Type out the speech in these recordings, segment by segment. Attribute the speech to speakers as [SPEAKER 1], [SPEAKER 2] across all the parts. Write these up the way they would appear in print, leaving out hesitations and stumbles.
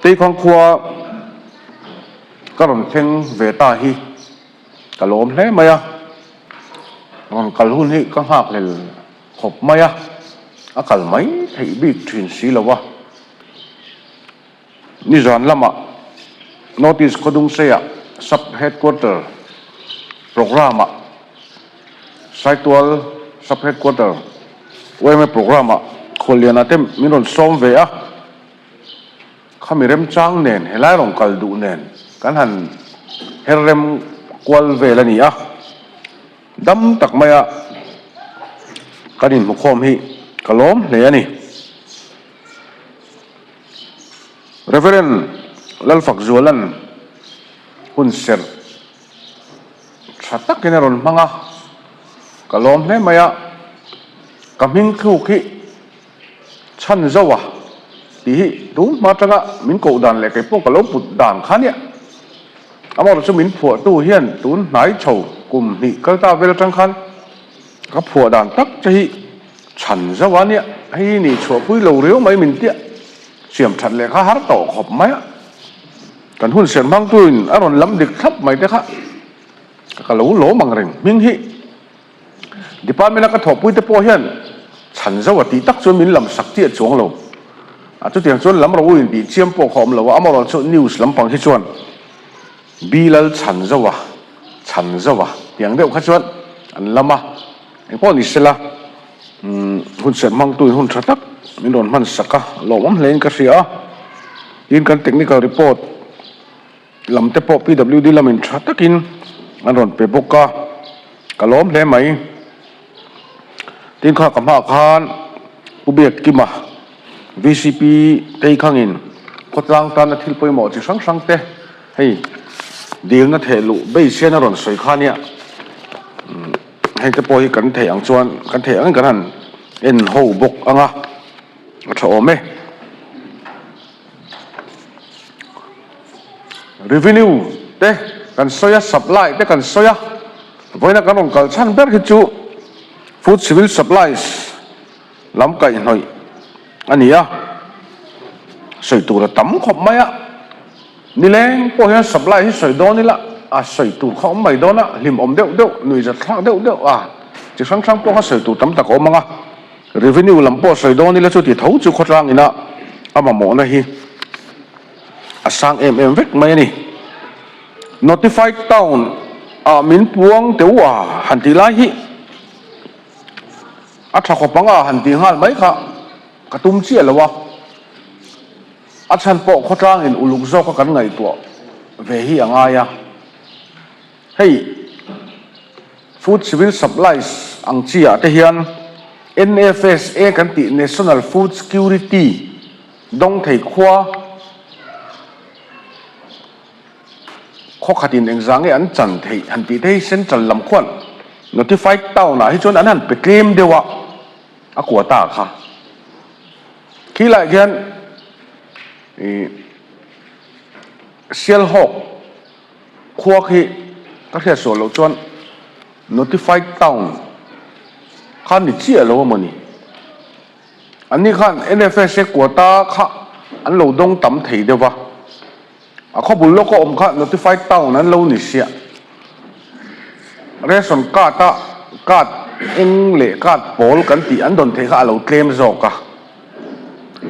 [SPEAKER 1] Teikhang khua ka rawn thleng ve ta hi ka lawm hle mai a, rawn kal hun hi ka nghakhlel khawp mai a, a kal mai theih bik thin si lo a. Nizan lamah North East Khawdungseiah Sub Headquarter Programme-ah Saitual Sub Headquarter yma Programme-ah Khualliana te min rawn sawm ve a, khami remchang nen helai rawn kal duh nen kan han her rem kual vel a ni a, dam tak maia kan inhmukhawm hi ka lawm hle a ni. Reverend Lalfakzuala'n hun serh tha takin a rawn hmang a, ka lawm hle mai a, ka hming thluk hi chhan zo a tih hi tun hma atanga min koh dan leh kei pawh ka lo put dan kha nia. Amaherawhchu chu min phuahtu hian tun hnai chho kum hnih kal ta vel atang khan ka phuah dan tak che hi Chhan zauh a nia, hei hi nih chhuahpui lo riau mai min tia siam that leh kha har tawh khawp mai a. Kan hun serh hmangtuin a rawn lam dik thlap mai te kha ka lo lawm ang reng hming hi. Department a ka thawhpui te pawh hian chhan zauh a tih tak chuan min lam sak chiah chuang lo. A chutiang chuan lam ro in tih chiam pawh kha awm lo a, amaherawhchu chu news lampang hi chuan Bilal chhan zauh a, chhan zauh a tiang deuh kha chuan an lam a. Engpawh ni sela, hun serh hmangtu in hun tha tak min rawn hman sak a, lawmawm hle in ka hria a. Tin, kan technical report lam te pawh PWD lamin tha takin an rawn pe bawk a, ka lawm hle mai. Tin, kha ka hmaah khan Pu Biakkima, VCP Teikhangin khawtlang tana thil pawimawh chi hrang hrang te hei dilna theh luh base hian a rawn sawi kha nia. Heng te pawh hi kan theih ang chuan kan theih angin kan han en ho bawk ang a, a tha awm e. Revenue te kan sawi a, supply te kan sawi a, vawiina kan rawn kal chhan ber hi chu food civil supplies lam kaihhnawih a ni a, sawi tur a tam khawp mai a. Nileng pawh hian supply hi sawi dawn ila a sawi tur kha awm mai dawn a, hlim awm deuh deuh, nuihzat thlak deuh deuh a chi hrang hrang pawh kha sawi tur tam tak a awm ang a. Revenue lam pawh sawi dawn ila chuti tho chu khawtlang ina a mamawhna hi a sang em em vek mai a ni. Notified town ah min puang teuh a han tih lai hi a tha khawp ang a han tih nghal mai kha ka tum chiah lo a. A chhan pawh khawtlangin uluk zawka kan ngaihtuah ve hi a ngai a. Hei Food Civil Supplies ang chi ah te hian NFSA kan tih National Food Security dawng thei khua khaw khatin engzah nge an chan theih han tih te hi Central lam khuan Notified Town ah hi chuan an han pe tlem deuh a a quota kha. Khi lai khian ih Sialhawk khua khi ka hriat sual loh chuan Notified Town kha ni chiah lo a mawni. Anni khan NFSA quota kha an lo dawng tam thei deuh va, a khaw bul lawka awm kha Notified Town an lo ni siah. Ration card a card eng leh card pawl kan tih an dawn theih kha a lo tlem zawk a.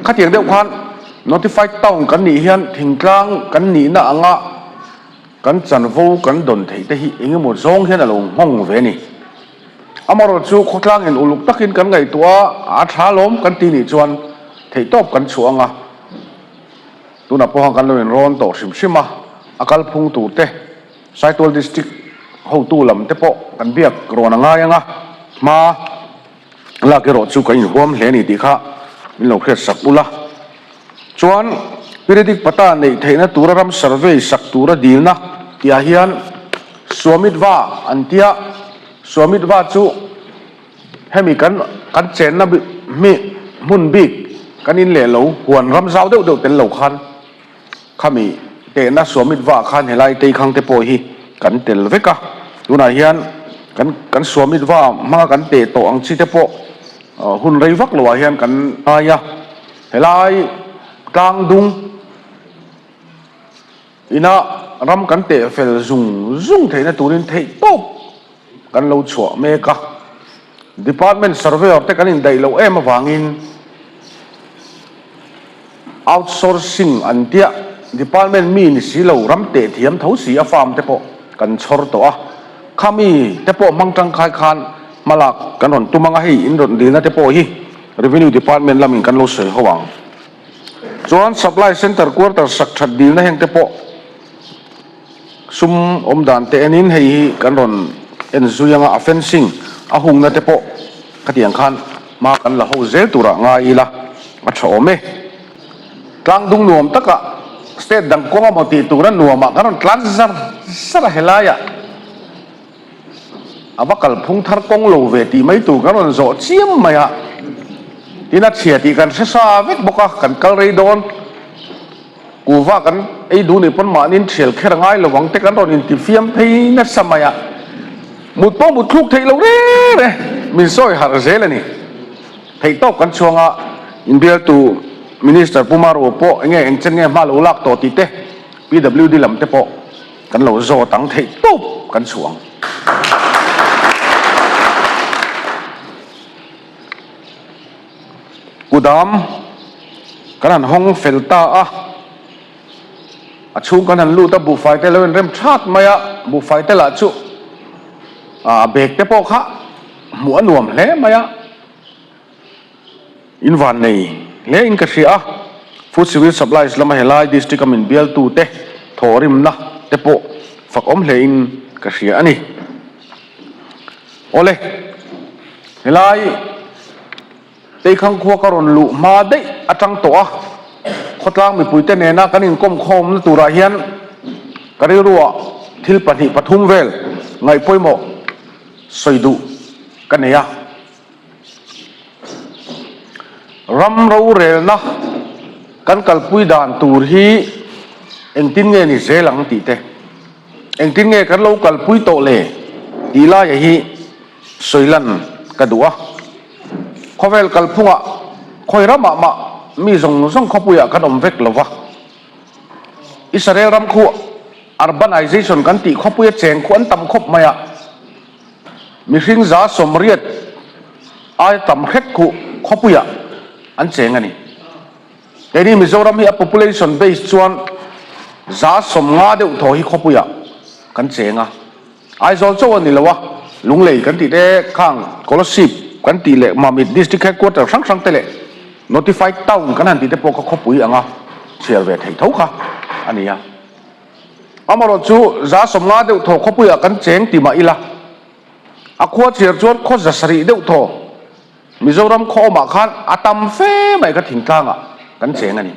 [SPEAKER 1] Khatiang deuh khan Notified Town kan nih hian thingtlang kan nihna anga kan chanvo kan dawn theih te hi eng emaw zawng hian a lo nghawng ve a ni. Amaherawhchu chu khawtlang in uluk takin kan ngaihtuah a, a tha lawm kan ti nih chuan theihtawp kan chhuah ang a. Tunah pawh khan kan lo inrawn tawh hrim hrim a, a kalphung tur te Saitual District hotu lam te pawh kan biak rawn a ngai ang a, hma lak erawh chu kan inhuam hle a ni tih kha min lo hriat sak ula. Chuan Periodic Pata neih theihna tura ram survey sak tura dilna tihah hian Swamitva an tia, Swamitva chu hemi kan kan chenna hmi hmun bik kan in leh lo huan ram zau deuh deuh tel lo khan Khami tehna suamit vah khan helai teikhang te pawh hi kan tel vek a, tunah hian kan kan suamit va hmanga kan teh tawh ang chi te pawh hun rei vak loah hian kan ngai a, helai tlang dung. Ina ram kan teh fel zung zung theihna turin theih tawp kan lo chhuah mek a. Department surveyor te kan indaih loh em avangin outsourcing an tia department mi ni si lo ram teh thiam tho si a farm te pawh kan chhawr tawh a. Khami te pawh hmang tangkai khan hmalak kan rawn tum ang a, hei in rawn dilna te pawh hi Revenue Department lamin kan lo sawi ho ang. Chuan Supply Centre quarter sak that dilna heng te pawh sum awm dan te enin hei hi kan rawn en zui anga a fencing a hungna te pawh khatiang khan hma kan la ho zel turah ngai ila a tha awm e. Tlangdung nuam takah state dang kawng amaw tih tura nuamah kan rawn tlan zar zar a helaiah. A va kalphung thar kawng lo ve tih mai tur kan rawn zawh chiam mai a, tin a chhia tih kan hre sa vek bawk a, kan kal rei dawn. Kuhva kan ei duh nih pawn mahniin thial kher a ngai lo ang te kan rawn intifiam phei nasa mai a, mut pawh mut thluk theih lo reng reng min sawi harh zel a ni. Theih tawp kan chhuang a, inbialtu Minister Pu Marua pawh enge engchen nge hma lo lak tawh tih te PWD lam te pawh Kan lo zawt ang theih tawp kan chhuang. Kudam kan han hawng fel ta a, a chhung kan han lut a, buhfai te lo inrem that mai a, buhfai te lah chu a bag te pawh kha hmuh a nuam hle mai a. In van nei hle in ka hria a, Food Civil Supplies lama helai District a min bialtu te thawhrimna te pawh fak awm hle in ka hria a ni. Awle, helai Teikhang khua ka rawn luh hma daih atang tawh a, khawtlang mipuite nena kan inkawm khawmna turah hian ka rilruah thil pahnih pathum vel ngaih pawimawh sawi duh ka nei a. Ram rorelna kan kalpui dan tur hi engtin nge ni zel ang tih te, engtin nge kan lo kalpui tawh le tih laia hi sawi lan ka duh a. Khawvel kalphungah khawi ramah mah mi zawng zawng khawpuiah kan awm vek lo va. Israel ram khu urbanization kan tih khawpuia cheng khu an tam khawp mai a. Mihring 80% aia tam hret khuh khawpuiah an cheng a ni. Keini Mizoram hi a population base chuan 50% deuh thaw hi khawpuiah kan cheng a. Aizawl chauh a ni lo a, Lunglei kan tih te khang Kolasib kan tih leh Mamit District Headquarter hrang hrang te leh Notified Town kan han tih te pawh kha khawpui anga chhiar ve thei tho kha a ni a. Amarawh chu 50% deuh thaw khawpuiah kan cheng ti mah ila, a khua chhiar chuan khaw 700 deuh thaw Mizoram khaw awmah khan a tam fe mai kha thingtlangah kan cheng a ni.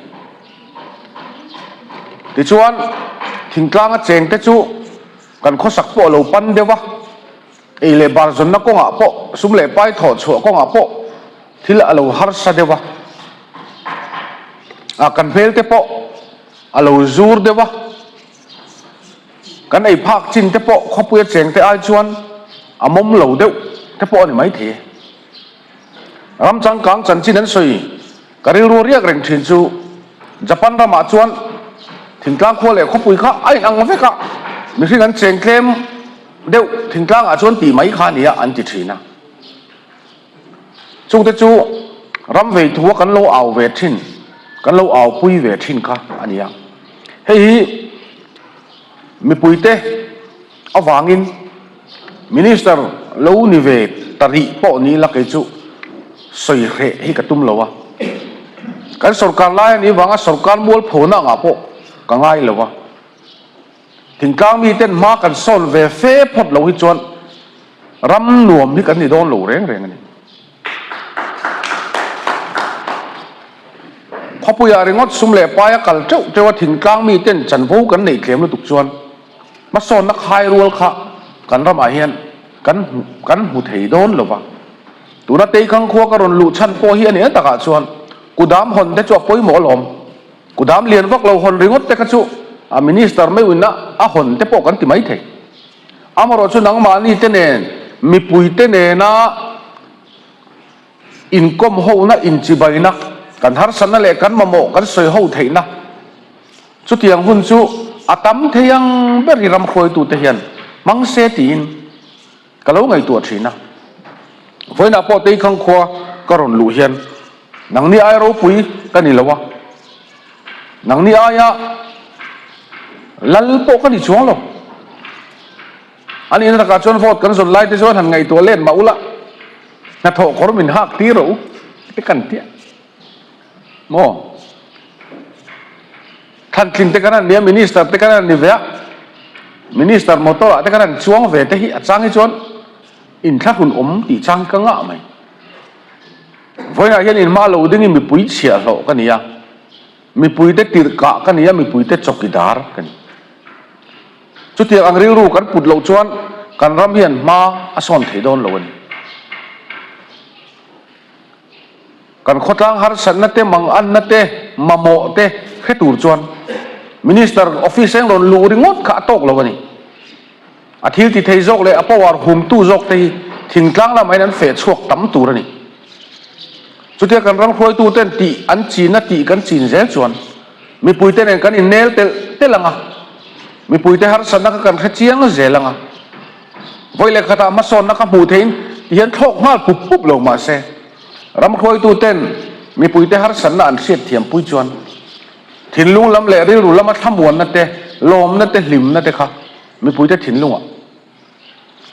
[SPEAKER 1] Tichuan, thingtlanga chengte chu kan khawsak pawh a lo pan deuh a, ei leh bar zawnna kawngah pawh, sum leh pai thawh chhuah kawngah pawh thil a lo harsa deuh a, a kan hmelte pawh A lo zur deuh a, kan ei phak chin te pawh khawpuia cheng te ai chuan a mawm lo deuh te pawh a ni maithei. Ram changkang chanchin an sawi ka rilru riak reng thin chu Japan ramah chuan thingtlang khua leh khawpui kha a inang vek a, mihring an cheng tlem deuh thingtlangah chuan tih mai kha a nia an ti thin a. Chungte chu ram vei thua kan lo au ve thin, kan lo aupui ve thin kha a ni a. Hei hi mipuite avangin Minister lo ni ve ta rih pawh ni ila kei chu sawi hreh hi ka tum lo a. Kan sorkar lai a nih vanga sorkar mualphona angah pawh ka ngai lo a. Thingtlang miten hma kan sawn ve fe phawt lo hi chuan Ram nuam hi kan ni dawn lo reng reng a ni. Khawpuiah ringawt sum leh paia kal teuh teuh a thingtlang miten chanvo kan neih tlem lutuk chuan hmasawnna khai rual kha kan ramah hian kan kan hmu thei dawn lo va. Tuna Teikhang khua ka rawn luh chhan pawh hi a nih takah chuan kudam hawn te chu a pawimawh alawm. Kudam lian vak lo hawn ringawt te kha chu a minister meuhin a hawn te pawh kan ti mai thei. Amarawh chu nangmahni te nen, mipui te nena inkawm hona, inchibaina, kan harsatna leh kan mamawh kan sawi ho theihna. Chutiang hun chu a tam thei ang ber hi ram hruaitute hian hmang se tiin ka lo ngaihtuah thin a. Vawiinah pawh Teikhang khua ka rawn luh hian nangni aia ropui ka ni lo a, nangni aia lal pawh ka ni chuang lo. A nihna takah chuan vote kan zawn lai te chuan han ngaihtuah let mah ula, hnathawh kawr min hak tir rawh u te kan tia maw? Thlantlin te kan han nia, minister te kan han ni ve a, minister motor ah te kan han chuang ve te hi a chang hi chuan inthlahrun awm tih chang hi ka ngah mai. Vawiinah hian inhma lo dingin mipui chhiahhlawh ka ni a, mipuite tirhkah ka ni a, mipuite chawkidar ka ni. Chutiang ang rilru kan put loh chuan kan ram hian hma a sawn thei dawn lo a ni. Kan khawtlang harsatna te, manganna te, mamawh te hre tur chuan Minister office eng rawn luh ringawt kha a tawk lo a ni. A thil ti thei zawk leh a power humtu zawk te hi thingtlang lamah hian an feh chhuak tam tur a ni. Chutia kan ram hruaituten tih an chin a tih kan chin zel chuan Mipuite nen kan innel telh telh ang a, mipuite harsatna kha kan hre chiang zel ang a. Vawi leh khatah hmasawnna kha hmuh theihin ti hian thlawk nghal pup pup lo mah se, ram hruaituten mipuite harsatna an hriat thiampui chuan thinlung lam leh rilru lama thlamuanna te, lawmna te, hlimna te kha mipuite thinlungah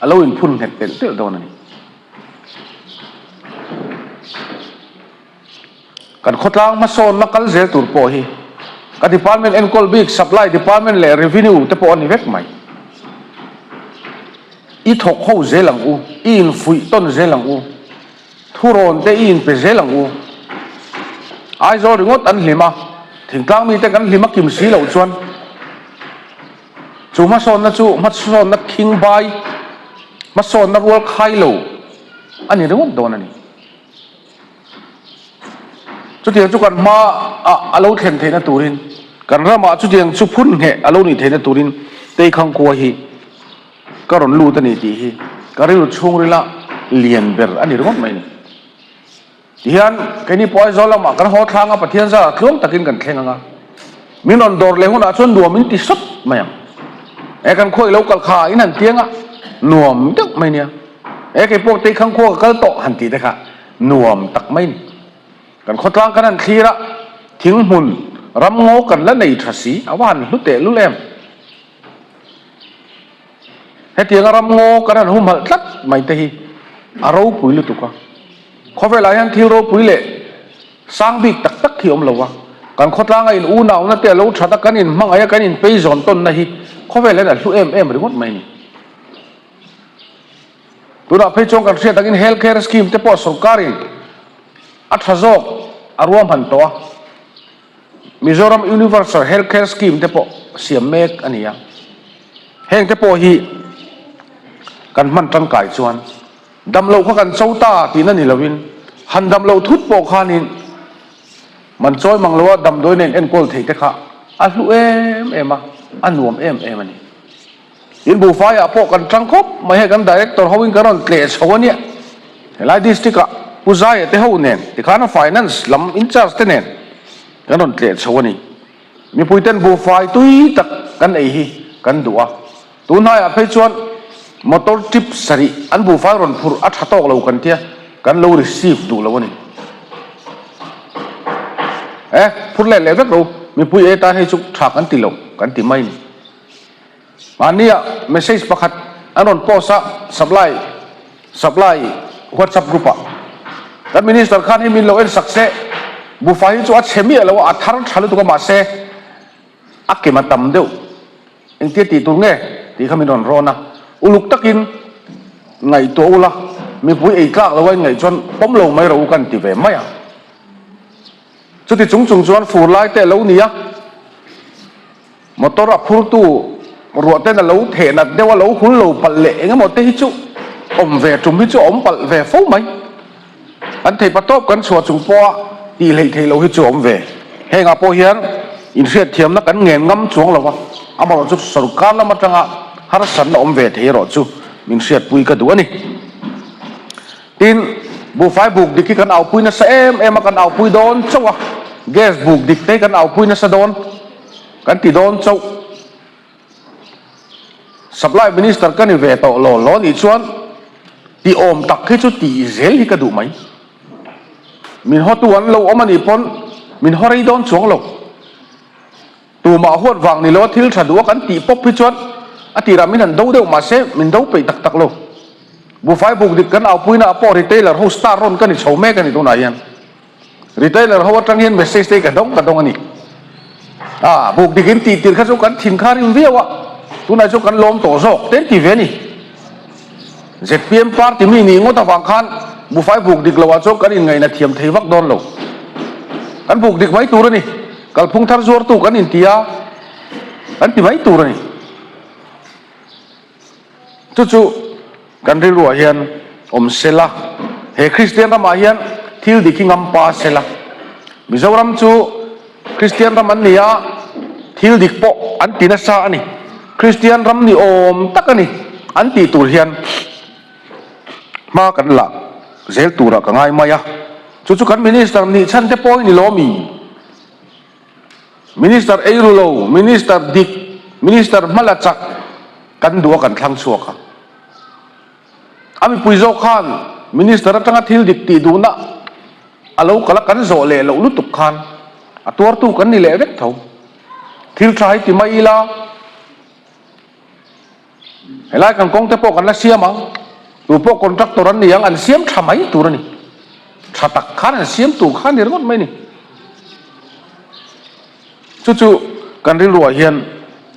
[SPEAKER 1] a lo inphun nghet telh telh dawn a ni. Kan khawtlang hmasawnna kal zel tur pawh hi ka department enkawl bik supply department leh revenue te pawh a ni vek mai. I thawk ho zel ang u, i infuih tawn zel ang u, thurawn te i inpe zel ang u. Aizawl ringawt an hlim a, thingtlang mite kan hlim a kim si loh chuan chu hmasawnna chu hmasawnna khing bai, hmasawnna rual khai lo a ni ringawt dawn a ni. Chutiang chu kan hma ah a lo thlen theihna turin, kan ramah chutiang chu phun ngheh a lo nih theihna turin Teikhang khua hi ka rawn lut a ni tih hi ka rilru chhungrila lian ber a ni ringawt mai a ni. Tihian keini pawh Aizawl lamah kan haw thlang a, Pathian zarah tluang takin kan thleng ang a, min rawn dawr leh hunah chuan nuam in ti sawt mai ang. E kan khua i lo kal kha in han tiang a, nuam deuh mai nia. E kei pawh Teikhang khua ka kal tawh han tih te kha nuam tak mai ni. Kan khawtlang kan han thlir a, thing hmun ram ngaw kan la nei tha si, a va han hlu teh lul em. Hetianga ram ngaw kan han humhalh tlat mai te hi a ropui lutuk a. Khawvelah hian thil ropui leh sang bik tak tak hi awm lo a, kan khawtlanga in unauna te a lo that a, kan inhmangaih a, kan inpeizawn tawnna hi khawvel hian a hlu em em ringawt mai ni. Tunah phei chuan kan hriat angin Health Care Scheme te pawh sawrkarin a tha zawk a ruahman tawh a, Mizoram Universal Health Care Scheme te pawh siam mek a ni a. Heng te pawh hi kan hman tangkai chuan damloh kha kan cho ta tihna ni lovin han damloh thut pawh khanin man chawi mang loa damdawi nen enkawl theih te kha a hlu em em a, a nuam em em a ni. In buhfaiah pawh kan tang khawp mai hei kan director ho in kan rawn tleh chho a nia helai district ah Pu Zaia te ho nen tikhan a finance lam in charge te nen kan rawn tleh chho a ni. Mipui ten buhfai tui tak kan ei hi kan duh a, tun hnaiah phei chuan motor trip sarih an buhfai rawn phurh a tha tawk lo kan tia kan lo receive duh lo a ni. E phur let leh vek lo mipui ei atan hei chu tha kan ti lo kan ti mai a ni. Mahnia message pakhat an rawn post a, supply supply whatsapp group ah. Kan minister khan hei min lo en sak se, buhfai hi chu a chhe miah lo a, a thar tha lutuk a mahse a kem a tam deuh. Engtia tih tur nge tih kha min rawn rawn a, uluk takin ngaihtuah ula, mipui ei tlak lo a in ngaih chuan pawm lo mai rawh u kan ti ve mai a. Chuti chung chung chuan fur lai te a lo ni a. Motor a phurtu ruah ten a lo theh nat deuh a lo hul lo palh leh eng emaw te hi chu awm ve tum hi chu a awm palh ve fo mai. Kan thei patawp kan chhuah chung pawha tih hleih theih loh hi chu a awm ve. Hengah pawh hian inhriatthiamna kan ngen ngam chuang lo va, amaherawh chu sorkar lam atanga harsatna awm ve thei erawh chu min hriatpui ka duh a ni. Tin, buhfai buk dik hi kan aupui nasa em em a, kan aupui dawn chauh a, gas buk dik te hi kan aupui nasa dawn. Kan ti dawn chauh. Supply Minister ka ni ve tawh lo lo nih chuan ti awm tak hi chu tih zel hi ka duh mai. Min hawtu an lo awm a nih pawn min haw rei dawn chuang lo. Tumah huat vang ni lo a thil tha duh a kan tih pawp hi chuan a tirah min han do deuh mahse min do peih tak tak lo. Buhfai buk dik kan aupuina ah pawh retailer ho star rawn ka ni chho mek a ni tunah hian. Retailer ho atang hian message te hi ka dawng ka dawng a ni. Ah, buk dik in tih tir kha chu kan thin kha rim viau a, tunah chu kan lawm tawh zawk te an ti ve a ni. ZPM party mi nih ngawt avang khan buhfai buk dik loh ah chuan kan inngaihna thiam thei vak dawn lo. Kan buk dik mai tur a ni. Kalphung thar zuartu kan inti a, kan ti mai tur a ni. Chu chu kan rilruah hian awm sela, he Kristian ramah hian thil dik hi ngam pa sela. Mizoram chu Kristian ram an ni a, thil dik pawh an ti nasa a ni. Kristian ram ni awm tak a ni an tih tur hian hma kan la zel turah ka ngai mai a. Chu chu kan Minister nih chhan te pawh hi ni lawmi. Minister ei ru lo, Minister dik, Minister hmala chak kan duh a kan thlang chhuak a. A mipui zawk khan Minister atanga thil dik tih duhna a lo kal a kan zawh leh loh lutuk khan a tuartu kan ni leh vek tho. Thil tha hi ti mai ila. Helai kan kawng te pawh kan la siam ang, tu pawh contractor an ni ang, an siam tha mai tur a ni. Tha tak khan an siam tur kha a ni ringawt mai a ni. Chu chu kan rilruah hian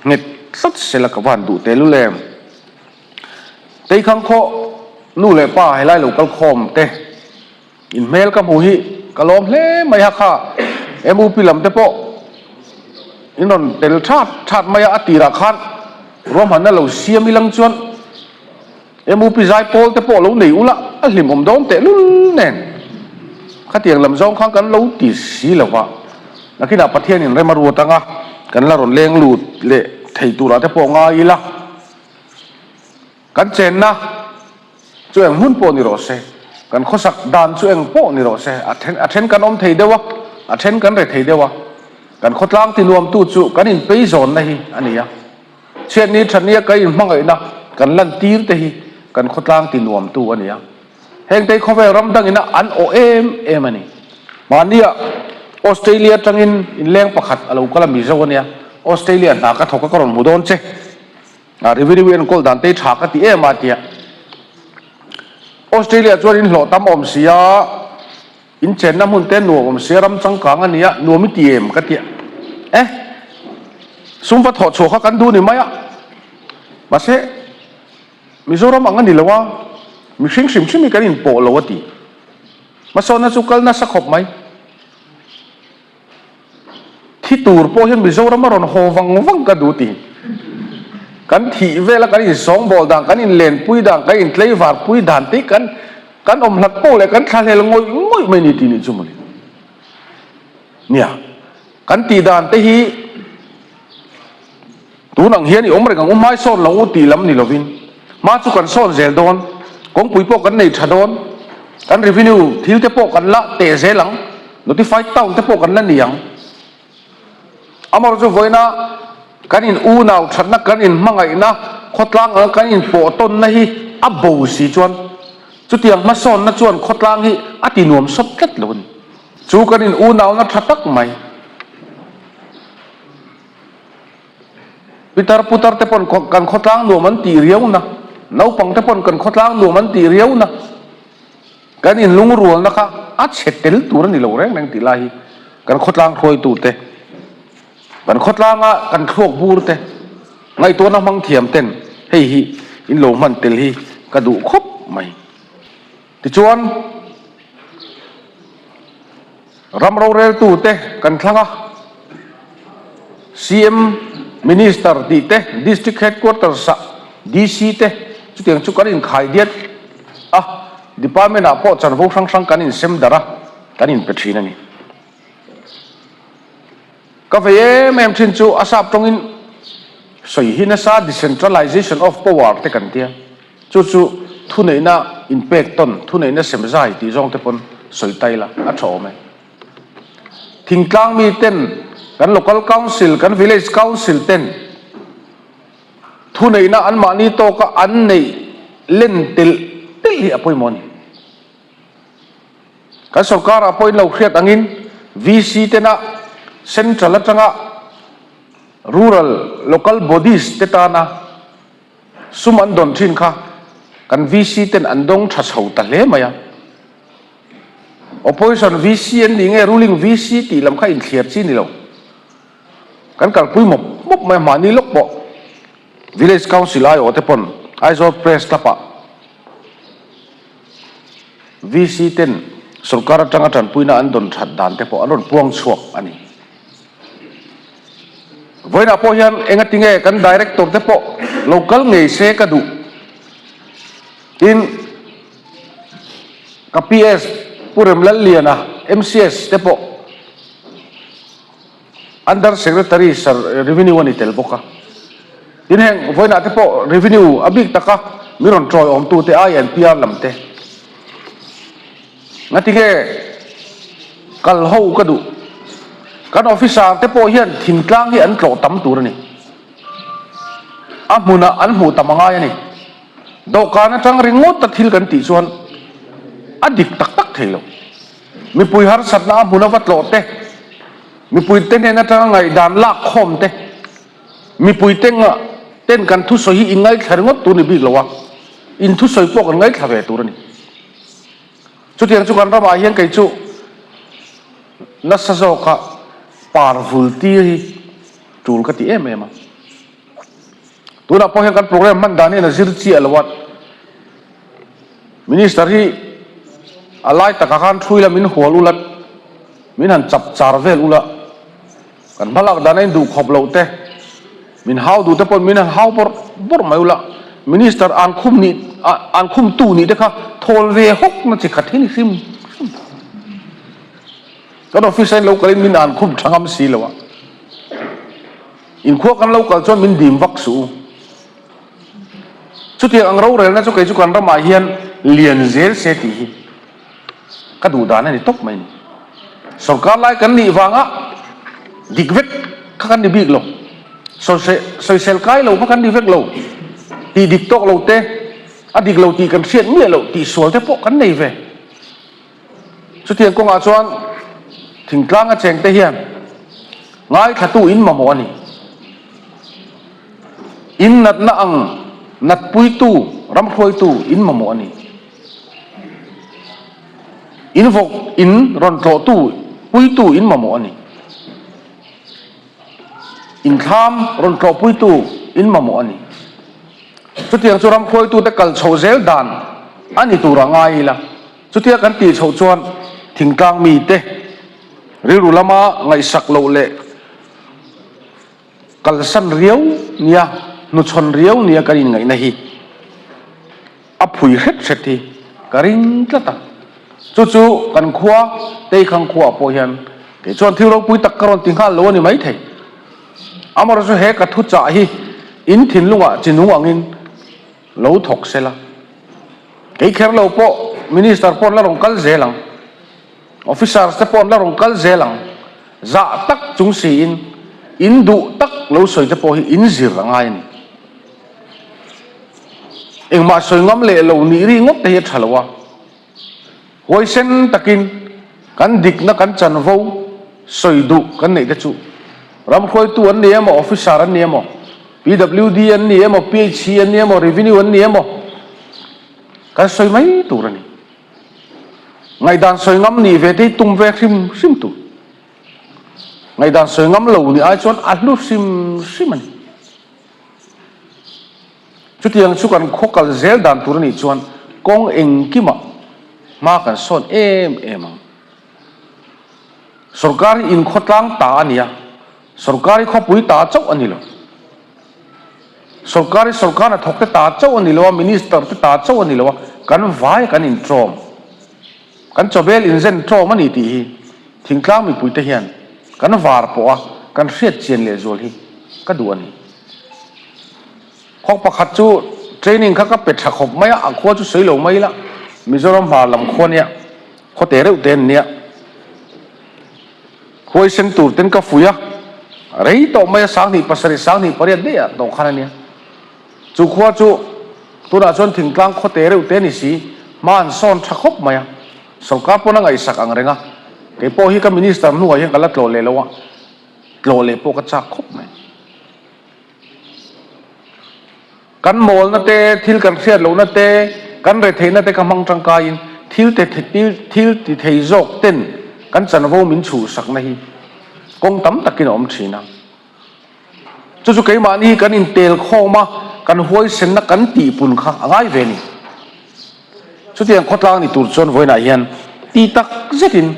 [SPEAKER 1] nghet tlat sela ka van duh tehlul em. Teikhang khaw nu leh pa helai lo kal khawm te. In hmel ka hmu hi ka lawm hle mai a kha MUP lam te pawh in rawn tel that that mai a, a tirah khan ruahmanna lo siam ilang chuan MUP zai pawl te pawh lo nei ula a hlimawm dawn tehlul nen khatiang lam zawng khan kan lo ti si lo va, nakinah Pathian in rem a ruat anga kan la rawn leng lut leh thei turah te pawh ngai ila. Kan chenna chu eng hmun pawh ni rawh se, kan khawsak dan chu eng pawh ni rawh se, a then a then kan awm thei deuh a, a then kan re thei deuh a, kan khawtlang tinuamtu chu kan inpeizawnna hi a ni a. Chhiatni thatnia kan inhmangaihna kan lantir te hi kan khawtlang tinuamtu a ni a. Hengte khawvel ram dangina an awh em em a ni. Mahnia Australia atangin inleng pakhat a lo kal a, Mizo a nia, Australia hna ka thawk a ka rawn hmu dawn che. A revenue enkawl dan te tha ka ti em a tia. Australia chuan in hlawh tam awm sia, in chenna hmun te nuam awm sia, ram changkang a nia, nuam i ti em ka tia. Eh, sum va thawh chhuah kha kan duh ni mai a. Mahse, Mizoram ang a ni lo a, mihring hrim hrim hi kan inpawh lo a ti. Hmasawnna chu kal nasa khawp mai. Thi tur pawh hian Mizoram a rawn haw vang vang ka duh ti. Kan thih vela kan insawngbawl dan, kan inlenpui dan, kan intleivarpui dan te kan kan awm hlat pawh leh kan thlahlel ngawih ngawih mai ni tih nih chu mawle. Nia, kan tih dan te hi Tun ang hian i awm reng ang u, hmai sawn lo u tih lam ni lovin hma chu kan sawn zel dawn, kawngpui pawh kan nei tha dawn, kan revenue thil te pawh kan la teh zel ang, notified town te pawh kan la ni ang. Amaherawhchu vawiina kan in unau thatna, kan in hmangaihna, khawtlang anga kan in pawh tawnna hi a bo si chuan chutiang hmasawnna chuan khawtlang hi a ti nuam sawt tlat lo a ni. Chu kan in unauna tha tak mai. Pitar putar te pawn kan khawtlang nuam an tih riau na, naupang te pawn kan khawtlang nuam an tih riau na, kan inlungrualna kha a chhe tel tur a ni lo reng reng tih lai hi kan khawtlang hruaitu te, kan khawtlanga kan thluak bur te, ngaihtuahna hmang thiam ten hei hi in lo hman tel hi ka duh khawp mai. Tichuan, ram roreltute kan thlang a, CM, Minister tih te, District Headquarters-ah DC te chutiang chu kan inkhai diat a, Department-ah pawh chanvo hrang hrang kan insem darh a, kan inpe thin a ni. Ka vei em em thin chu a sap tawngin sawi hi nasa decentralization of power te kan tia. Chu chu thuneihna inpek tawn, thuneihna sem zai tih zawng te pawn sawi tai la a tha awm e. Thingtlang mi ten kan local council, kan village council ten. Thuneihna anmahni tawka an neih len telh telh hi a pawimawh a ni. Kan sorkarah pawhin lo hriat angin VC tena Central atanga Rural Local Bodies te tana sum an dawn thin kha kan VC ten an dawng tha chho ta hle mai a. Opposition VC an nih nge Ruling VC tih lam kha inthliar chi ni lo. Kan kalpui mawp mawp mai a, mahni lawk pawh Village Council aiawh te pawn Aizawl Press Club ah VC ten sorkar atanga tanpuina an dawn that dan te pawh an rawn puang chhuak a ni. Vawiinah pawh hian engati nge kan Director te pawh lo kal ngei se ka duh. Tin, ka PS Pu Remlalliana, MCS te pawh Under Secretary Sir Revenue a ni tel bawk a. Tin heng vawiinah te pawh Revenue a bik taka mi rawn tawi awmtute INPR lam te ngatinge kal ho ka duh. Kan officer te pawh hian thingtlang hi an tlawh tam tur a ni. A hmunah an hmuh tam a ngai a ni. Dawhkan atang ringawt a thil kan tih chuan a dik tak tak thei lo. Mipui harsatna a hmun a va tlawh te, mipuite hnen atanga ngaihdan lak khawm te, mipuite ten kan thusawi hi in ngaithla ringawt tur ni bik lo a, in thusawi pawh kan ngaithla ve tur a ni. Chutiang chu kan ramah hian kei chu nasa zawka par vul tir hi tul ka ti em em a. Tunah pawh hian kan program hman dan hian a zir chiah lo a. Minister hi a lai takah khan thu ila min hual ula, min han chap char vel ula, kan hmalak dan a in duh khawp loh te, min hau duh te pawhin min han hau bawrh bawrh mai ula, Minister an khum nih an khum tu nih te kha thawl ve hawk na chi khat hi ni hrim hrim. Kan office a in lo kalin min an khum tha ngam si lo a, inkhua kan lo kal chuan min dim vak suh u. Chutiang ang rorelna chu kei chu kan ramah hian lian zel se tih hi ka duh dan a ni tawp mai ni. Sorkar lai kan nih vanga dik vek kha kan ni bik lo, sawisel kai lo kha kan ni vek lo, tih dik tawk lo te, a dik lo tih kan hriat miah loh tih sual te pawh kan nei ve. Chutiang kawngah chuan thingtlanga chengte hian ngaithlatu in mamawh a ni. In natna ang natpuitu, ramhruaitu in mamawh a ni. In vawk in rawn tlawhtu, puitu in mamawh a ni. In thlam rawn tlawhpuitu in mamawh a ni. Chutiang chu ramhruaitute kal chhoh zel dan a ni tur a ngai ila. Chutia kan tih chhoh chuan thingtlang mite rilru lama ngaihsak loh leh kalsan riau nia, hnuchhawn riau nia kan inngaihna hi a phui hret hret hi ka ring tlat a. Chu chu kan khua Teikhang khuaah pawh hian kei chuan thil ropui tak ka rawn ti nghal lo a ni maithei. Amaherawhchu he ka thuchah hi in thinlungah chi nung angin lo thawk sela. Kei kher lo pawh Minister pawh an la rawn kal zel ang, Officers te pawh an la rawn kal zel ang, zah tak chung siin in duh tak lo sawi te pawh hi in zir a ngai a ni. Engmah sawi ngam leh lo nih ri ngawt te hi a tha lo a. Huaisen takin kan dikna kan chanvo sawi duh kan neih te chu ramhruaitu an ni emaw, officer an ni emaw, PWD an ni emaw, PHC an ni emaw, revenue an ni emaw kan sawi mai tur a ni. Ngaihdan sawi ngam nih ve te hi tum ve hrim hrim tur. Ngaihdan sawi ngam lo nih ai chuan a hlu hrim hrim a ni. Chutiang chu kan khaw kal zel dan tur a nih chuan kawng engkimah hma kan sawn em em ang. Sorkar hi inkhawtlang ta a ni a, sorkar hi khawpui ta chauh a ni lo. Sorkar hi sorkar hnathawk te ta chauh a ni lo a, minister te ta chauh a ni lo a, kan vai kan inṭawm. Kan chawbel inzen ṭawm a ni tih hi thingtlang mipuite hian kan var pawh a kan hriat chian lehzual hi ka duh a ni. Khawk pakhat chu training kha ka pe tha khawp mai a, a khua chu sawi lo mai ila, Mizoram hmar lam khua nia, khaw te reuh te an nia. Huaisen tur ten ka fuih a, rei tawh mai a, 2007, 2008 daih ah tawh khan a nia. Chu khua chu tunah chuan thingtlang khaw te reuh te a ni si, hma an sawn tha khawp mai a. Sorkar pawn a ngaihsak ang reng a, kei pawh hi ka minister hnuah hian ka la tlawh leh lo a, tlawh leh pawh ka chak khawp mai. Kan mawlna te, thil kan hriat lohna te, kan retheihna te ka hmang tangkaiin thil te thil ti thei zawk ten kan chanvo min chhuhsakna hi kawng tam takin a awm thin a. Chu chu keimahni hi kan intel khawm a, kan huaisenna kan tihpun kha a ngai ve a ni. Chutiang khawtlang ni tur chuan vawiinah hian ti tak zetin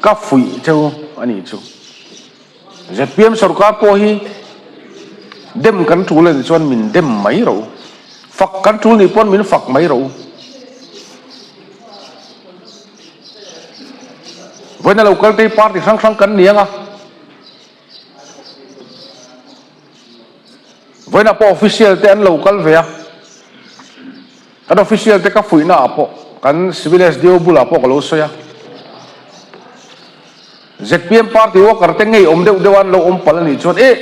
[SPEAKER 1] ka fuih cheu a nih chu. Zpm sorkar pawh hi dem kan tul a nih chuan min dem mai rawh u. Fak kan tul nih pawn min fak mai rawh u. Vawiina lo kal te hi party hrang hrang kan ni ang a. Vawiina pawh official te an lo kal ve a. Kan official te ka fuihna ah pawh kan civil SDO bulah pawh ka lo sawi a. Zpm party worker te ngei awm deuh deuh a an lo awm palh a nih chuan eh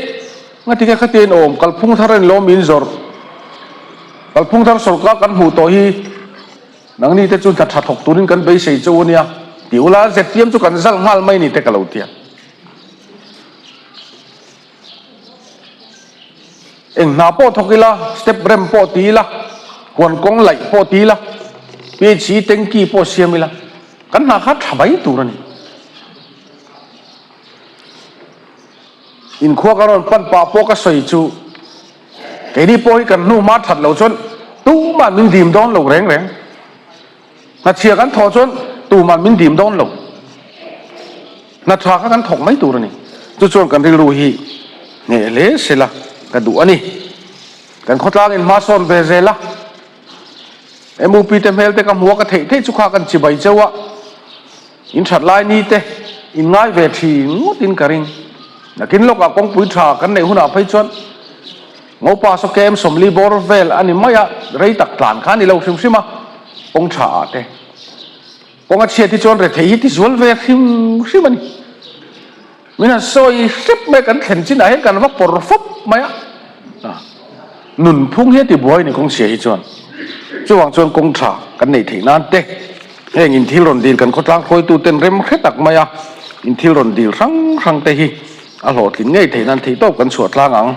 [SPEAKER 1] ngatinge khatia in awm kalphung thar a in lawm in zawrh kalphung thar sorkar kan hmuh tawh hi Nangni te chu hna tha thawk turin kan beisei che u ania, ti ula zpm chu kan zalh nghal mai ni te ka lo tia. Eng hna pawh thawk ila, step rem pawh ti ila, huan kawng laih pawh ti ila, PHE tanky pawh siam ila, kan hna kha tha mai tur a ni. Inkhua ka rawn pan pah pawh ka sawi chu Keini pawh hi kan hnu hma that lo chuan tuman min dim dawn lo reng reng. Hnachhia kan thawh chuan tuman min dim dawn lo. Hna tha kha kan thawk mai tur a ni. Chu chuan kan rilru hi hneh hle sela ka duh a ni. Kan khawtlangin hma sawn ve zel a. MUP te hmel te ka hmu a ka theih theih chu kha kan chibai cheu a. In that lai ni te in ngai ve thin ngawt in ka ring. Nakin lawkah kawngpui tha kan neih hunah phei chuan Ngopa saw KM 40 bawr vel a ni mai a, rei tak tlan kha a ni lo hrim hrim a, kawng tha ah te kawng a chhiat hi chuan retheih hi ti zual ve hrim hrim a ni. Min han sawi hrep mai a, kan thlen chinah hian kan va pawr fawp mai a, nunphung hi a ti buai a ni kawng chhia hi chuan. Chuvang chuan kawng tha kan neih theih nan te heng in thil rawn dil kan khawtlang hruaitu ten rem hre tak mai a, in thil rawn dil hrang hrang te hi a hlawhtlin ngei theih nan theihtawp kan chhuah tlang ang.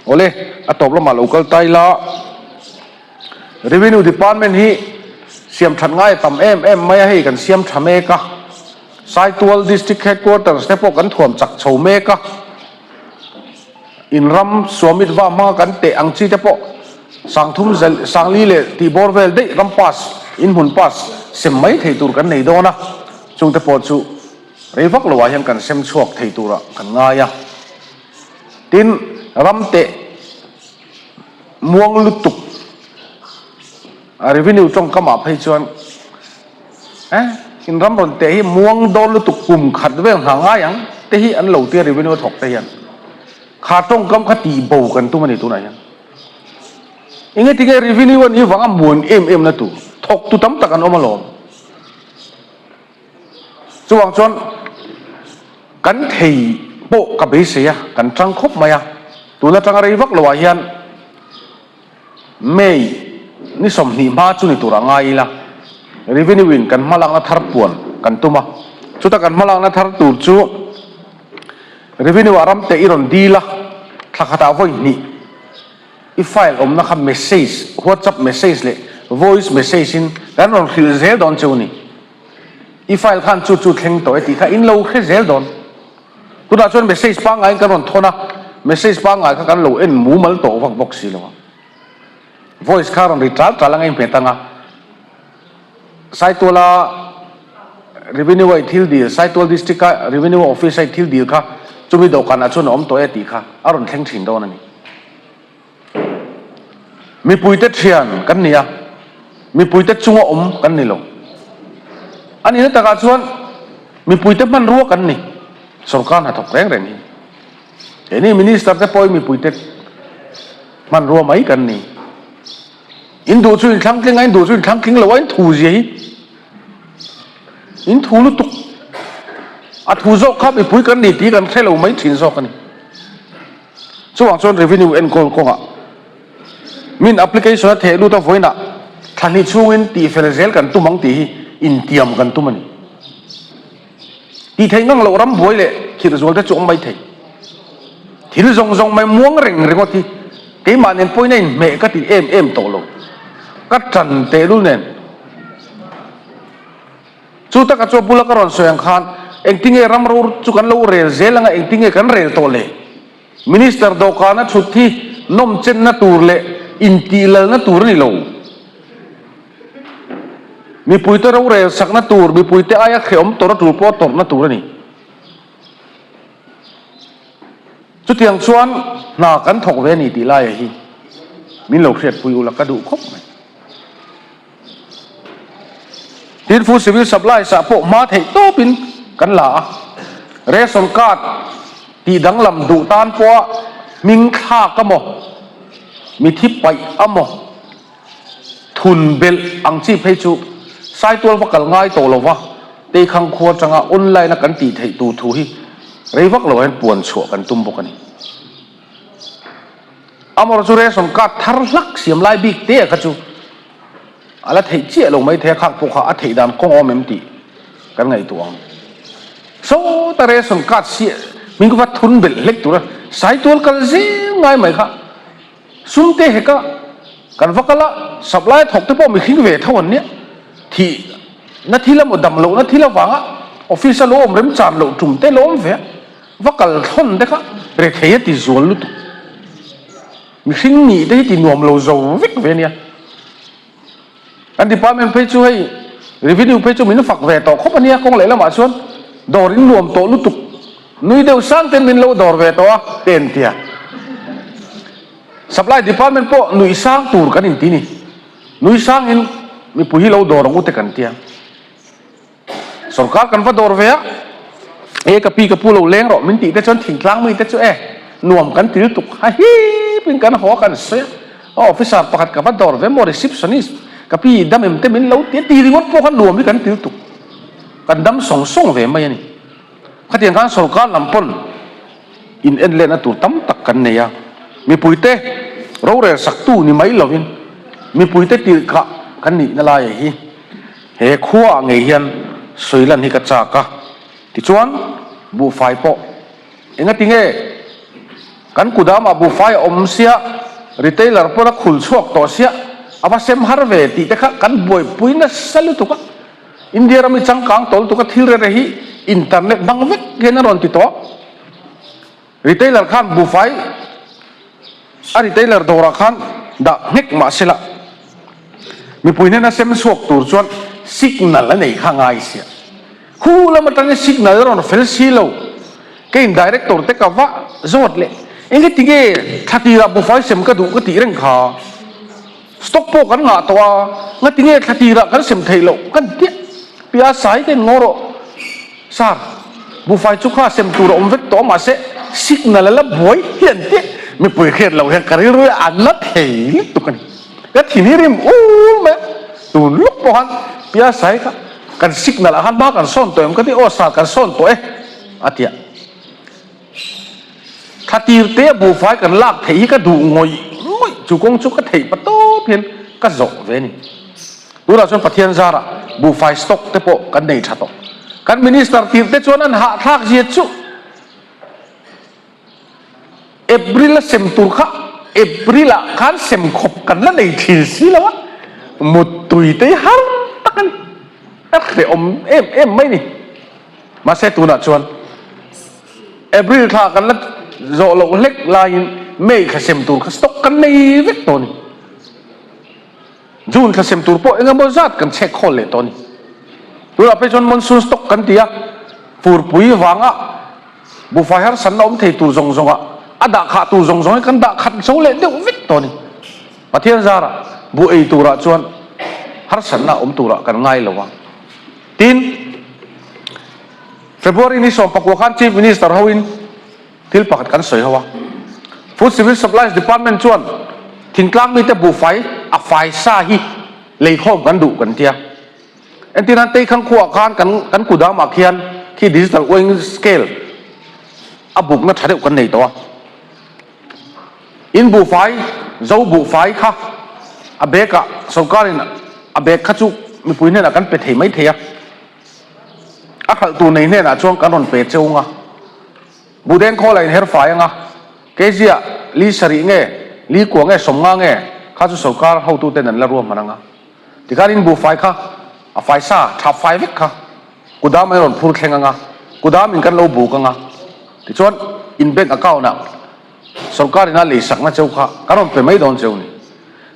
[SPEAKER 1] Awle, a tawp lamah lo kal ta ila, Revenue Department hi siam that ngai a tam em em mai a, hei kan siam tha mek a. Saitual District Headquarters te pawh kan thuam chak chho mek a, in ram Suamit va hmanga kan teh ang chi te pawh Sangthum Sangli leh tihbawr vel daih ram pass, in hmun pass sem mai thei tur kan nei dawn a, chung te pawh chu rei vak loah hian kan sem chhuak thei turah kan ngai a. Tin, ram teh muang lutuk revenue tawngkamah phei chuan Eh, in ram rawn teh hi muang dawn lutuk kum khat vel nghah ngai ang te hi an lo tia revenue a thawk te hian kha tawngkam kha tih bo kan tum a ni tunah hian. Enge tinge revenue a nih vang a muan em em na tur thawk tu tam tak an awm alawm. Chuvang chuan kan thei pawh ka beisei a, kan tang khawp mai a, tun atanga rei vak loah hian May ni 20 hma chu ni tur a ngai ila, Revenue in kan hmalakna thar puan kan tum a, chuta kan hmalakna thar tur chu Revenue ah ram teh i rawn dil a, thla khatah vawi hnih i file awmna kha message, WhatsApp message leh voice message in kan rawn hrilh zel dawn cheu ni. I file khan chu chu thleng tawh e tih kha in lo hre zel dawn. Tunah chuan message pangaiin kan rawn thawn a, message pangngai kha kan lo en mumal tawh vak bawk si lo a. Voice kha rawn ri tal tal anga i hmet anga, Saituala Revenue a i thil dil, Saitual District a Revenue Office a i thil dil kha chumi dawhkanah chuan a awm tawh e tih kha a rawn thleng thin dawn a ni. Mipuite thian kan ni a, mipuite chunga awm kan ni lo. A nihna takah chuan mipuite hmanrua kan ni, sorkar hnathawk reng reng hi. Keini minister te pawhin mipuite hmanrua mai kan ni. In duh chu in thlang tling a, in duh chu in thlang tling lo a, in thu zia hi. In thu lutuk. A thu zawk kha mipui kan ni tih kan hre lo mai thin zawk a ni. Chuvang chuan revenue enkawl kawngah. Min application a theh lut a vawiinah thla hnih chhungin tihfel zel kan tum ang tih hi intiam kan tum a ni. Tih theih ngang loh ram buai leh khirh zual te chu awm mai thei. Thil zawng zawng mai muang reng ringawt hi keimah nen pawhin a inhmeh ka ti em em tawh lo. Ka ṭan tehlul nen. Chu taka chu a bula ka rawn sawi ang khan engtinge ram ro chu kan lo rel zel anga engtinge kan rel tawh le? Minister dawhkana thut hi nawmchenna tur leh intihlalna tur a ni lo. Mipuite rorel sakna tur, mipuite aia hrehawm tawrh a tul pawh tawrhna tur a ni. Chutiang chuan hna kan thawk ve a ni tih laia hi min lo hriatpui ula ka duh khawp mai. Tin, Food Civil Supplies ah pawh hma theih tawpin kan la a, Ration Card tih danglam duh tan pawha hming thlak a maw, mithi paih a maw, thun belh ang chi phei chu Saitual va kal ngai tawh lova Teikhang khua atanga online a kan tih theih tur thu hi rei vak lo ah hian puan chhuah kan tum bawk a ni. Amaherawhchu chu ration card thar hlak siam lai bik te kha chu a la theih chiah lo mai thei a, khak pawh kha a theih dan kawng awm em tih kan ngaihtuah ang. Sawta ration card siah hming va thun belh hlek tura Saitual kal zel ngai mai kha sum te heka kan va kal a, supply thawk te pawh mihring ve tho an nia, thih na thil emaw dam lohna thil avanga office a lo awm remchan loh tum te lo awm ve a. Va kal thlawn te kha rethei a ti zual lutuk. Mihring nih te hi ti nuam lo zo vek ve ania. Kan department phei chu hei revenue phei chu min fak ve tawh khawp ania kawng leh lamah chuan dawr in nuam tawh lutuk. Nui deuh sang ten min lo dawr ve tawh a te an tia. Supply department pawh nuih sang tur kan inti ni. Nui sang in mipui hi lo dawr ang u te kan tia. Sorkar kan va dawr ve a, e ka pi ka pu lo leng rawh min tih te chuan thingtlang mi te chu e nuam kan ti lutuk ha hip in kan haw a kan sawi a, aw officer pakhat ka va dawr ve maw receptionist ka pi dam em te min lo ti a ti ringawt pawh kha nuam hi kan ti lutuk kan dam sawng sawng ve mai a ni. Khatiang khan sorkar lam pawn in en letna tur tam tak kan nei a, mipuite rorel saktu ni mai lovin mipuite tirhkah kan nihna laia hi He khuaah ngei hian sawi lan hi ka chak a, tichuan buhfai pawh engati nge kan kudamah buhfai a awm sia, retailer pawn a khul chhuak tawh sia, a va sem har ve tih te kha kan buaipui nasa lutuk a, India ram hi changkang tawh lutuk a, thil rere hi internet hmang vek hian a rawn ti tawh a. Retailer khan buhfai a retailer dawrah khan dah nghek mah sela, mipui hnena sem chhuak tur chuan signal a nei kha ngai sia. Khu lam atangin signal a rawn fel si lo. Keiin director te ka va zawt leh, Engati nge thla tirah buhfai sem ka duh ka tih reng kha? Stock pawh kan ngah tawh a, ngati nge thla tirah kan sem theih loh kan ti tia sai te ngaw rawh. Sir, buhfai chu kha sem tur a awm vek tawh a mahse signal a la buai hian ti mipui hriat loh hian ka rilru hi a na thei lutuk a ni. Ka thin hi rim ur mai a, tun lawk pawh khan tia sai kha kan signal ah khan hma kan sawn tawh em ka ti aw sir kan sawn tawh e a ti a. Thla tir te a buhfai kan lak theih hi ka duh ngawih ngawih, chu kawng chu ka theih pa tawp hian ka zawh ve a ni. Tunah chuan Pathian zarah buhfai stock te pawh kan nei tha tawh. Kan minister tir te chuan an hahthlak zia chu April a sem tur kha April ah khan sem khawp kan la nei thin si lo a, muttui te hi har tak a ni, a hrehawm em em mai ni. Mahse tunah chuan April thla kan la zawh loh hlek laiin May thla sem tur kha stock kan nei vek tawh a ni. June thla sem tur pawh eng emaw zat kan chhek khawl leh tawh a ni. Tunah phei chuan monsoon stock kan ti a, furpui vanga buhfai harsatna awm thei tur zawng zawngah a dah khah tur zawng zawng hi kan dah khat zo leh deuh vek tawh a ni. Pathian zarah buh ei turah chuan harsatna awm turah kan ngai lo a. Tin, February ni 14 khan Chief Minister hoin thil pakhat kan sawi ho a. Food Civil Supplies Department chuan thingtlang mite buhfai a fai sa hi leikhawm kan duh kan tia. Entir nan Teikhang khuaah khan kan kan kudamah khian khi digital weighing scale a bukna tha deuh kan nei tawh a. In buhfai. Zo buhfai kha a bag ah sorkar in a bag kha chu mipui hnenah kan pe thei mai thei a, a hralh tur nei hnenah chuan kan rawn pe cheu ang a, Buhdeng khawl a inher fai ang a, kg ah li sarih nge, li kua nge, 50 nge kha chu sorkar hotuten an la ruahman ang a. Tikhan in buhfai kha a fai sa thap fai vek kha kudam an rawn phur thleng ang a, kudam in kan lo buk ang a, tichuan in bank account ah sorkar in a lei sakna cheu kha kan rawn pe mai dawn cheu ni.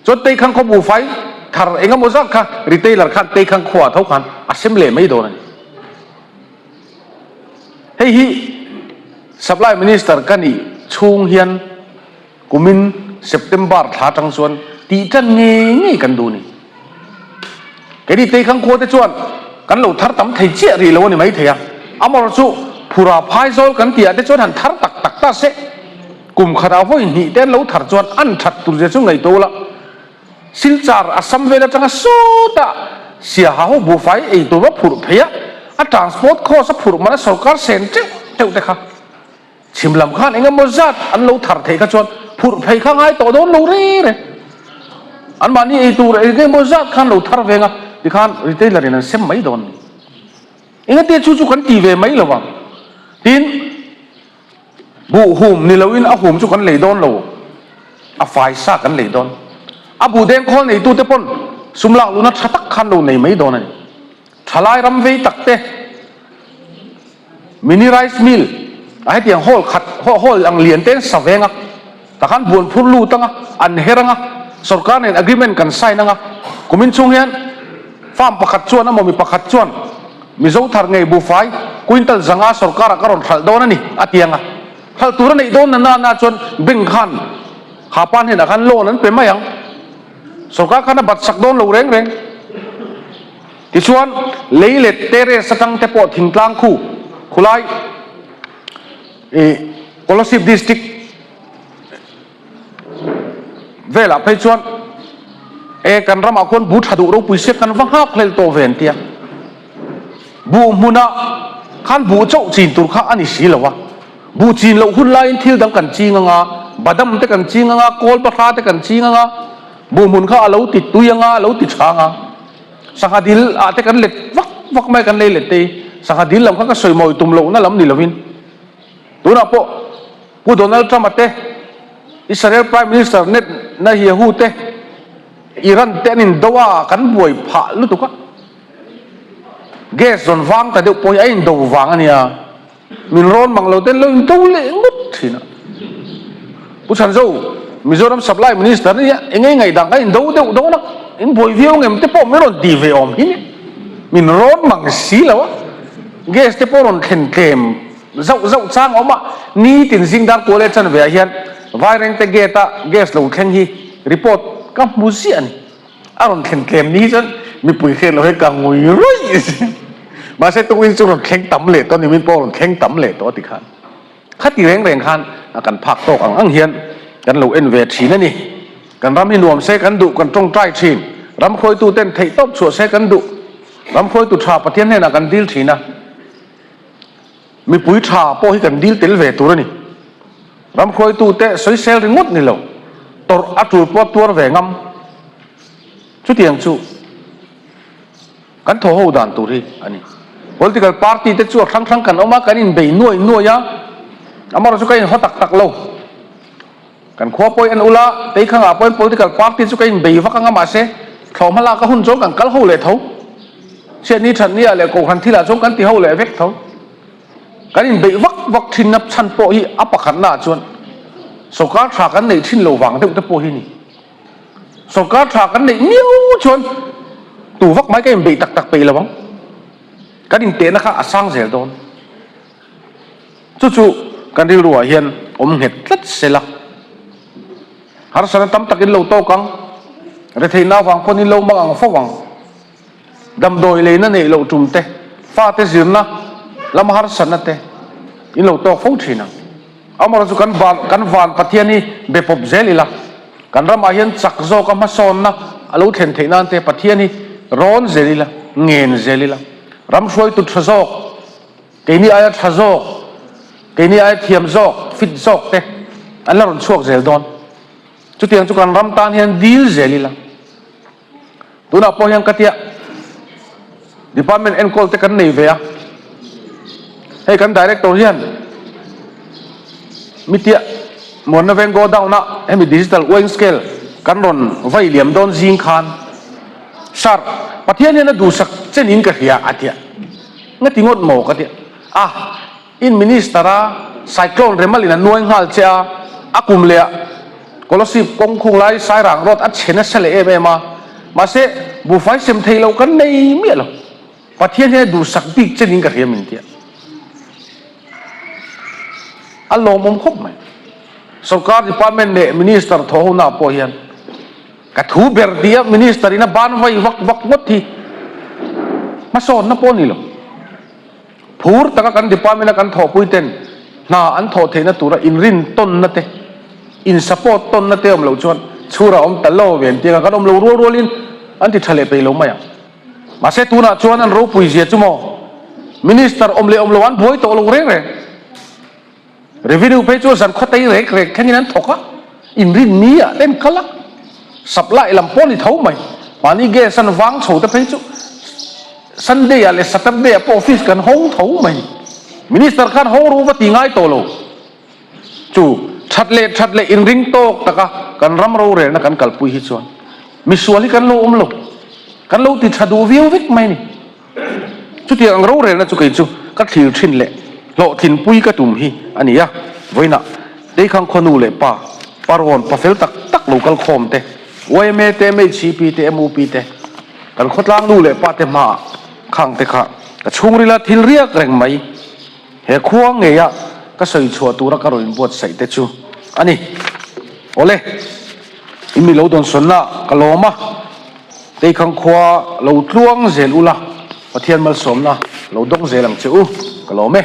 [SPEAKER 1] Chuan Teikhang khaw buhfai thar eng emaw zat kha retailer khan Teikhang khuaah tho khan a sem leh mai dawn a ni. Hei hi Supply Minister ka nih chhung hian Kumin September thla atang chuan tih tan ngei ngei kan duh ni. Keini Teikhang khua te chuan kan lo thar tam thei chiah rih lo a ni maithei a, amarawh chu Phura Phaizawl kan tih ah te chuan han thar tak tak ta se, kum khatah vawi hnih te an lo thar chuan an that tur zia chu ngaihtuah ula, Silchar Assam vel atanga sawtah Siaha ho buhfai ei tur va phurh phei a, a transport cost a phurh man a sorkar sen teuh teuh te kha. Chhim lam khan eng emaw zat an lo thar theih kha chuan phurh phei kha ngai tawh dawn lo reng reng. Anmahni ei tur eng emaw zat khan lo thar veng a, tikhan retailer in an sem mai dawn a ni. Engati chu chu kan ti ve mai lo vang. Tin, buh hum ni loin a hum chu kan lei dawn lo, a fai sa kan lei dawn. A buh deng khawl neitute pawn sum lak luhna tha tak khan lo nei mai dawn a ni. Thalai ram vei tak te. Mini rice mill ah hetiang hall khat hall ang lian te an sa veng a, takhan buan phur lut anga an her anga sorkar nen agreement kan sign anga kumin chhung hian farm pakhat chuan emaw mi pakhat chuan Mizo thar ngei buhfai quintal zanga sorkar ah ka rawn hralh dawn a ni a ti anga hralh tur a neih dawn na na chuan bank khan kha pa hnenah khan loan an pe mai ang sorkar khan a bat sak dawn lo reng reng. Tichuan, lei leh terrace atang te pawh thingtlang khu khulai ih Kolasib District velah phei chuan e kan ramah khuan bu tha duh ropui sia kan va nghak hlel tawh ve an tia. Buh hmunah khan buh chauh chin tur kha a ni si lo a, buh chin loh hun laiin thil dang kan ching anga, badam te kan ching anga, kawl bahra te kan ching anga, buh hmun kha a lo ti tui anga, a lo ti tha anga. Sangha dil ah te kan let vak vak mai kan lei let te hi sangha dil lam kha ka sawi mawi tum lohna lam ni lovin tunah pawh Pu Donald Trump a te Israel Prime Minister Netanyahu te Iran te an indo a kan buai phah lutuk a gas rawn vang ta deuh pawh hi a indo vang a nia. Min rawn mang lo ten lo in to leh ngawt thin a. Pu Chhanzo, Mizoram Supply Minister nia eng nge ngaihdan kha in do deuh dawn a, in buai viau ngem te pawh min rawn ti ve awm hi nia. Min rawn mang si lo a, gas te pawh rawn thlen tlem zauh zauh chang a awm a, nitin zing dar kual leh chanve ah hian Vairengte gate a gas lo thleng hi report ka hmu ziah a ni. A rawn thlen tlem ni hi chuan mipui hriat loh hi ka ngui ruih mahse tukin chu rawn thleng tam leh tawh a ni min pawh rawn thleng tam leh tawh a ti khan khati reng reng khan kan phak tawk ang ang hian kan lo en ve thin a ni kan ram hi nuam se kan duh kan tawngtai thin ram hruaitu ten theih tawp chhuah se kan duh ram hruaitu tha Pathian hnenah kan dil thin a mipui tha pawh hi kan dil tel ve tur a ni ram hruaitu te sawisel ringawt ni lo tawrh a tul pawh tuar ve ngam. Chutiang chu kan thaw ho dan tur hi a ni. Political party te chu a hrang hrang kan awm a, kan inbei nuai nuai a, amaherawhchu ka inhaw tak tak lo. Kan khua pawhin an ula, Teikhangah pawhin political party chu ka inbei vak anga mahse thlawhhma lak a hun chuan kan kal ho leh tho. Chhiatni thatni ah leh Kohhran thilah chuan kan ti ho leh vek tho. Kan inbeih vak vak thinna chhan pawh hi a pakhatnaah chuan sorkar tha kan neih thin lo vang deuh te pawh hi a ni. Sorkar tha kan neih miau chuan tu vak mai ka inbeih tak tak peih lo ang. Kan intehna kha a sang zel dawn. Chu chu kan rilruah hian awm nghet tlat sela. Harsatna tam takin lo tawk ang, retheihna avang pawn in lo mang ang fo ang. Damdawi leina neih loh tum te, fate zirna lama harsatna te in lo tawk fo thin ang. Amaherawhchu kan van kan van Pathian hi be pawp zel ila, kan ramah hian chak zawka hmasawnna a lo thlen theih nan te Pathian hi rawn zel ila, ngen zel ila. Ram hruaitu tha zawk, keini aia tha zawk, keini aia thiam zawk, fit zawk te an la rawn chhuak zel dawn. Chutiang chu kan ram tan hian dil zel ila. Tunah pawh hian ka tia department enkawl te kan nei ve a, hei kan director hian mitia Muanna Veng godown ah hemi digital weighing scale kan rawn vai liam dawn zing khan Sir, Pathian hian a duhsak chen in ka hria a tia. Nga ti ngawt maw ka tia a. In Minister a Cyclone Remal in a nuai nghal che a, a kum leh ah Kolasib kawng khung lai Sairang road a chhe nasa leh em em a, mahse buhfai sem thei loh kan nei miah lo. Pathian hian a duhsak bik chen in ka hria min tia. A lawmawm khawp mai. Sorkar department leh Minister thawh ho naah pawh hian ka thu ber tih a Minister in a ban vai vak vak ngawt hi hmasawnna pawh a ni lo. Phur taka kan department a kan thawhpui ten hna an thawh theihna tura inrin tawnna te, in support tawnna te awm loh chuan chhura awm ta lo ve an ti anga kan awm lo rual rualin an ti tha leh peih lo mai ang. Mahse tunah chuan an ropui zia chu maw Minister awm leh awm lo an buai tawh lo reng reng. Revenue phei chu zan khawtei rek rek thlengin an thawk a, inrin ni ah te an kal a, supply lam pawh a ni tho mai. Mahni gas an vang chho te phei chu Sunday ah leh Saturday ah pawh office kan hawng tho mai. Minister khan hawng ru va ti ngai tawh lo. Chu that leh that leh inring tawk taka kan ram rorelna kan kalpui hi chuan misual hi kan lo awm lo, kan lo ti tha duh viau vek mai a ni. Chutiang ang rorelna chu kei chu ka thlir thin leh hlawhtlinpui ka tum hi a ni a, vawiinah Teikhang khua nu leh pa, parawn pa fel tak tak lo kal khawm te, yma te, MHCP te, MUP te, kan khawtlang nu leh pa te hmaah khang te kha ka chhungrila thil riak reng mai. He khua ngeia ka sawi chhuah tura ka rawn inbuatsaih te chu a ni. Awle, i mi lo dawnsawnna ka lawm a, Teikhang khua lo tluang zel ula, Pathian malsawmna lo dawng zel ang che u, ka lawm e.